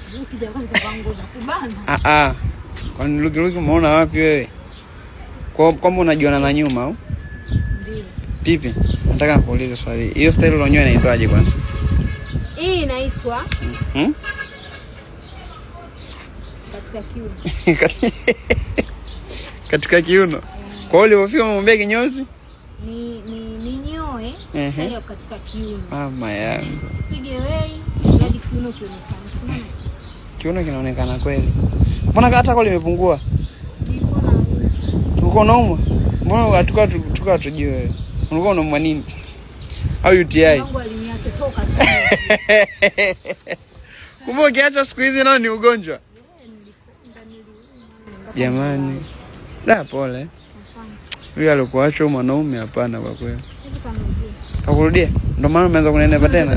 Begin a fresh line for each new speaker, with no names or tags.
Luki luki, jamani, kavaa nguo za kubana.
Ah ah. Kwani luki luki umeona wapi wewe? Kwa kwamba unajiona na nyuma au?
Ndio.
Pipi, nataka nikuulize swali. Hiyo style ulionyoa inaitwaje kwanza?
Hii inaitwa
Hmm?
katika kiuno.
Katika kiuno. Kwa hiyo ulipofika umemwambia kinyozi?
Ni nyoe style ya katika kiuno.
Mama yangu.
Pige wei, hadi kiuno kionekane. Unaona?
Kiuno kinaonekana kweli. Mbona hata kwa limepungua?
Nilikuwa na
Ulikuwa unaumwa? Mbona hatukuwa tujue wewe? Ulikuwa unaumwa nini? Au UTI?
Wangu aliniacha toka sana.
Kumbe ukiacha siku hizi nao ni ugonjwa. Jamani. La, pole.
Asante.
Huyu alikuacha mwanaume hapana kwa kweli.
Sasa kanirudia.
Kakurudia? Ndio maana umeanza kunenepa tena.